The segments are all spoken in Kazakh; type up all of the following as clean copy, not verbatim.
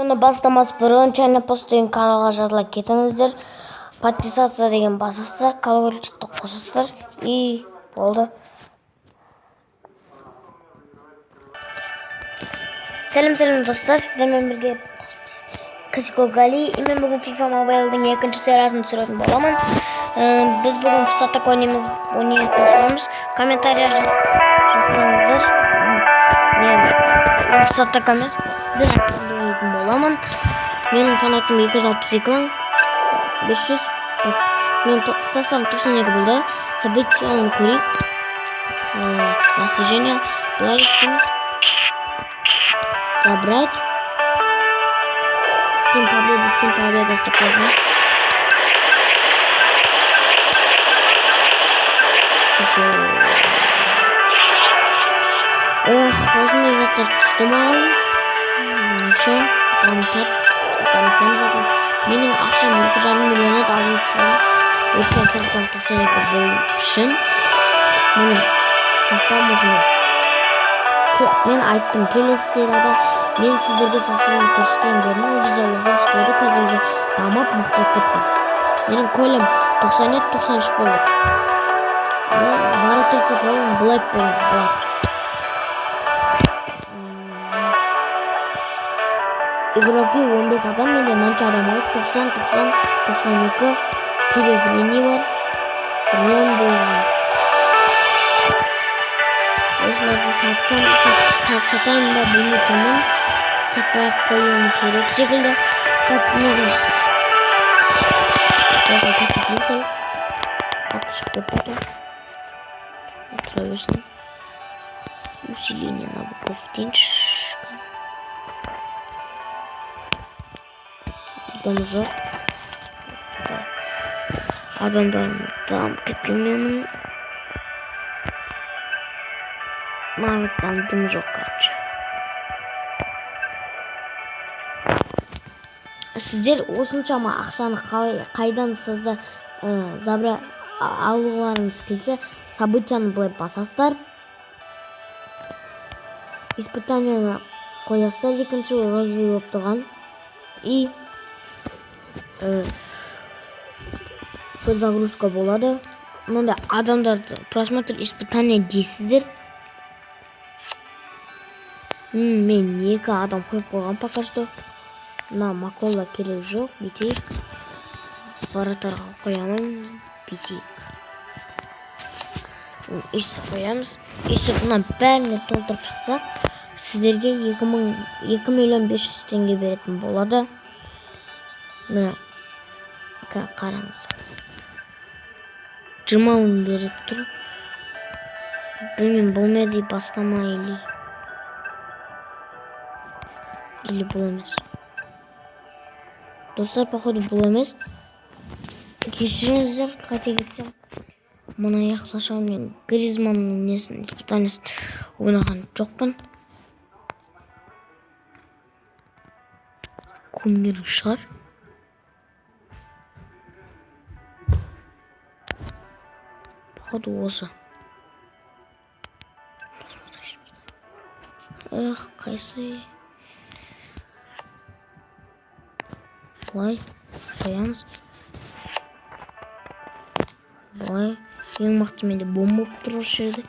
Видеоны бастамас бұрын China Post деген каналға жазыла кетіңіздер. Подписаться деген басасыздар, колокольчикті қосасыздар и болды. Сәлем сәлем достар, сіздермен бірге Касико Гали. И мен бүгін FIFA Mobile'дың екінші сериясын түсіретін боламын. Біз бүгін сатак ойнаймыз, ойнайтын шығармыз. Комментария жазсаңыздар, мен сатак емес, сіздер hakkında ойнайтын боламын. Менің фанатым 262 500. Мен составым 92 болды. Событияны көрейік. Достижение. Былай істейміз. Забрать. 7 победа, 7 победа істеп қойдым. Ох, осындай заттар түсті маған. Ничего, дамытамыз заттар. Менің ақшам 2,5 миллион еді, азайтып тастадым. Өткен составым 92 болу үшін. Менің составым осындай. Мен айттым, келесі серияда мен сіздерге составын көрсетемін дедім. Ол кезде Лоховский еді, қазір уже дамып, мықтап кетті. Менің көлем 97, 93 болды. Мен вратарь сатып алдым, Блэк деген, Блэк. Игроки 15 адам, менде мынанша адам бар. 90, 90, 92, Пелегрини бар, Ромбо бар. Осыларды сатсам, сатайын ба білмей тұрмын. Сатпай ақ қоюым керек секілді. Так, мынаны осыны көрсетейін сәл. Қатты шығып кетті а то. Отыра берсін. Усиление навыков дейінші. Дым жоқ. Адамдарым дамып кеткен менің. Навыктан дым жоқ, короче. Сіздер осыншама ақшаны қалай, қайдан сізді забра алуларыңыз келсе, событияны былай басасыздар. Испытанияны қоясыздар, екінші розовый болып тұрған. И загрузка болады. Мынандай адамдарды просмотр испытания дейсіздер. Мен 2 адам қойып қойған пока что. Мына Макола керек жоқ, бүйтейік. Вратарға қоямын, бүйтейік. Өйстіп қоямыз. Өйстіп мына бәріне толтырып шықсақ, сіздерге 2 миллион 500 теңге беретін болады. Мына қараңыз. 20 мың беріп тұр. Білмеймін, бұл ма или басқа ма, или бұл емес. Достар, походу бұл емес. Кешіріңіздер, қате кетсем. Мына аяқташам, мен Гризманның несін, испытаниесін ойнаған жоқпын. Кумир шығар. Походу осы. Эх, қайсы. Былай қоямыз. Былай. Ең мықты менде бомба болып тұр осы жерде.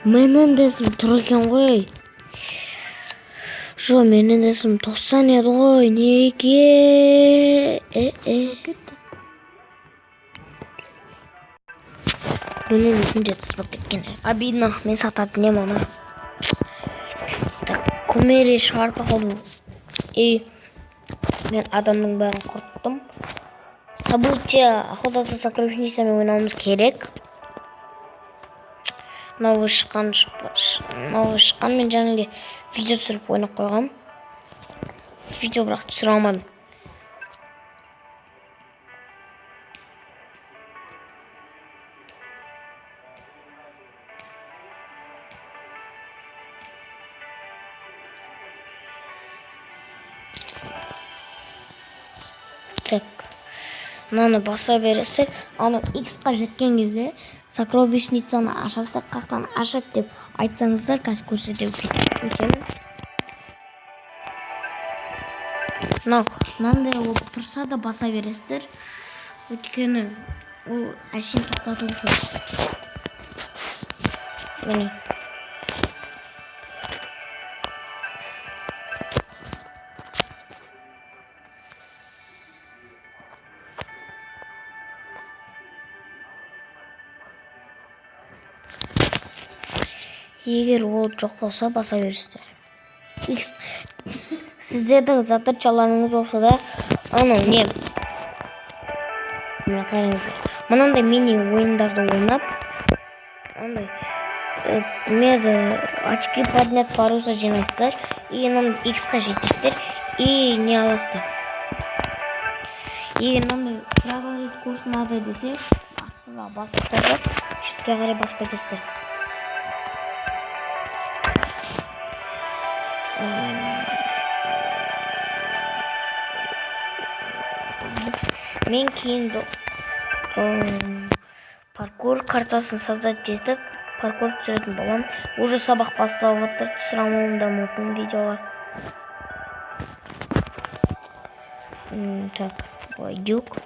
Менендесім тұр екен ғой. Жо, Менендесім 90 еді ғой. Неге? Менендесім 70 болып кеткен. Обидно, мен сататын едім оны. Так, Кумери шығар походу. И мен адамның бәрін құрттым. События охота за сокровищницами ойнауымыз керек. Новый шыққан мен жаңа видео түсіріп ойнап қойғам. Видео бірақ түсіре алмадым. Так, Мынаны баса бересіздер. Анау X-қа жеткен кезде сокровищницаны ашасыздар. Қаяқтан ашады деп айтсаңыздар, қазір көрсете өтемін. Мынау мынандай болып тұрса да баса бересіздер. Өйткені ол әшейін тоқтату үшін. Міне. Егер ол жоқ болса, баса бересіздер. X сіздердің задачаларыңыз болса да, анау не? Мына қараңыздар. Мынандай мини ойындарды ойнап, андай очки поднять паруса жинайсыздар, и мынандай X-қа жетесіздер, и не аласыздар. Егер мынандай продолжить курс надо десе, астына басасыздар да, шетке қарай басып кетесіздер. Мен кейін паркур картасын создать етіп, паркур түсіретін боламын. Уже сабақ басталып отыр, түсіре алмауым да мүмкін видеолар. Так, дюк.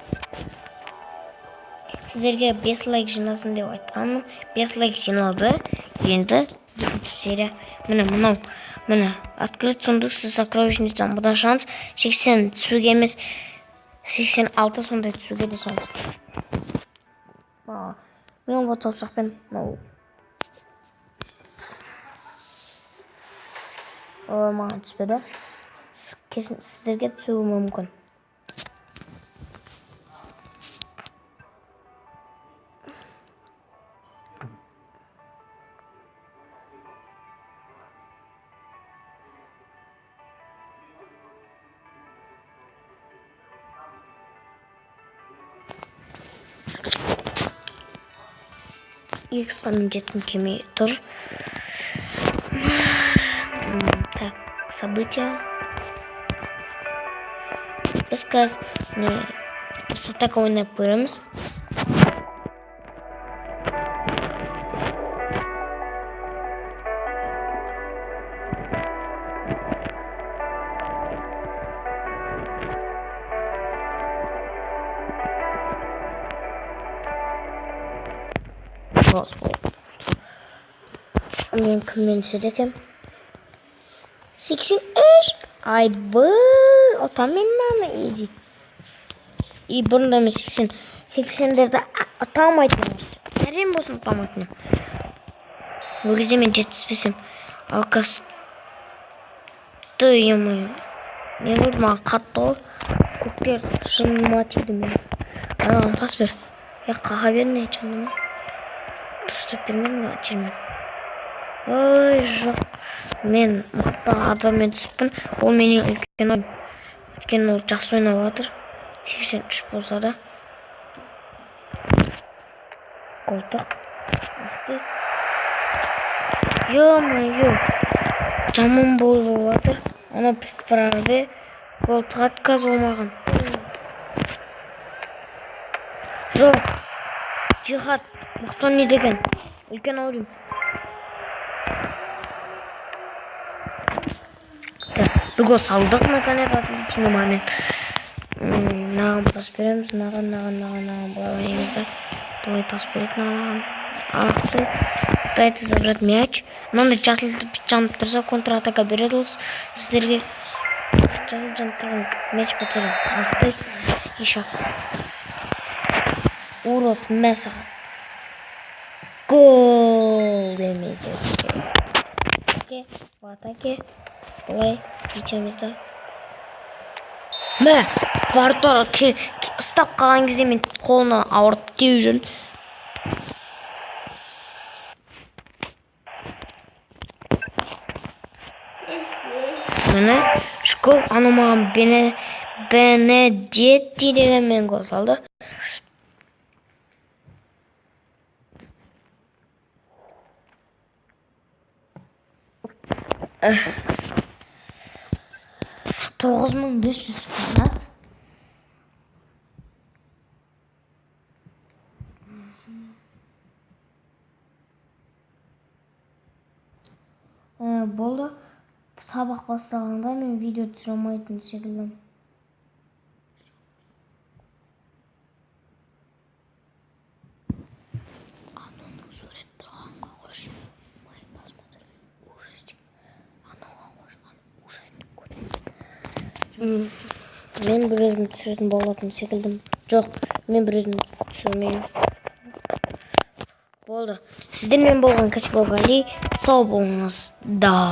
Сіздерге 5 лайк жинасын деп айтқанмын. 5 лайк жиналды. Енді екінші серия. Міне мынау, міне открыть сундук с сокровищницей. Бұдан шанс 80 түсуге емес, 86 сондай түсуге де шанс. Мен вот саусақпен мынау. Маған түспеді. Сіздерге түсуі мүмкін. X-қа мен жеткім келмей тұр. Так, события. Біз қазір атака ойнап көреміз. Мен кіммен түседі екен? 83. Айбы, ұтам мен мынаны, изи. И бұрында мен 80-дерді ұта алмайтынмын. Әрең болсын ұта алмайтынмын. Ол кезде мен 75-ім. Ал қазір, ё-моё. Не болды маған қатты ғой. Көктер жыныма тиді мен. Анаған пас бер. Я қаға бер не жаныма. Дұрыстап бермедім ба жермен. Ой, жоқ. Мен мықты адаммен түспін. Ол менен үлкен. Өйткені ол жақсы ойнап жатыр. 83 болса да. Қолтық. Мықты. Ё-моё. Жаман болып жатыр. Ана прорве. Қолтық отказ болмаған. Жоқ. Джихад. Мықты не деген. Үлкен аудиум. Бір гол салдық, наконец, отличный момент. Мынаған пас береміз, мынаған, мынаған, мынаған, мынаған былай ойнаймыз да. Былай пас береді мынаған. Ақты. Пытается забрать мяч. Мынандай жасыл жанып тұрса, контратака береді ол сіздерге. Жасыл жанып тұрған мяч потерян. Ақты. Еще. Урод, мә саған. Гол демесе. Окей, в атаке. Былай бүйтеміз да. Мә, вратарь ұстап қалған кезде мен қолына ауырып теуіп жүрмін. Міне, үш гол. Анау маған Бенедетти деген мен гол салды. 9500 фанат. Болды. Сабақ басталғанда мен видео түсіре алмайтын секілдімін. Ананың сурет тұрғанға қойшы. Май посмотрим ужастик. Анауға қойшы, ана ужастик көрейін. Мен бір өзім түсіретін болатын секілдім. Жоқ, мен бір өзім түсірмеймін. Болды. Сіздермен болған Кәсіпбек Али. Сау болыңыздар.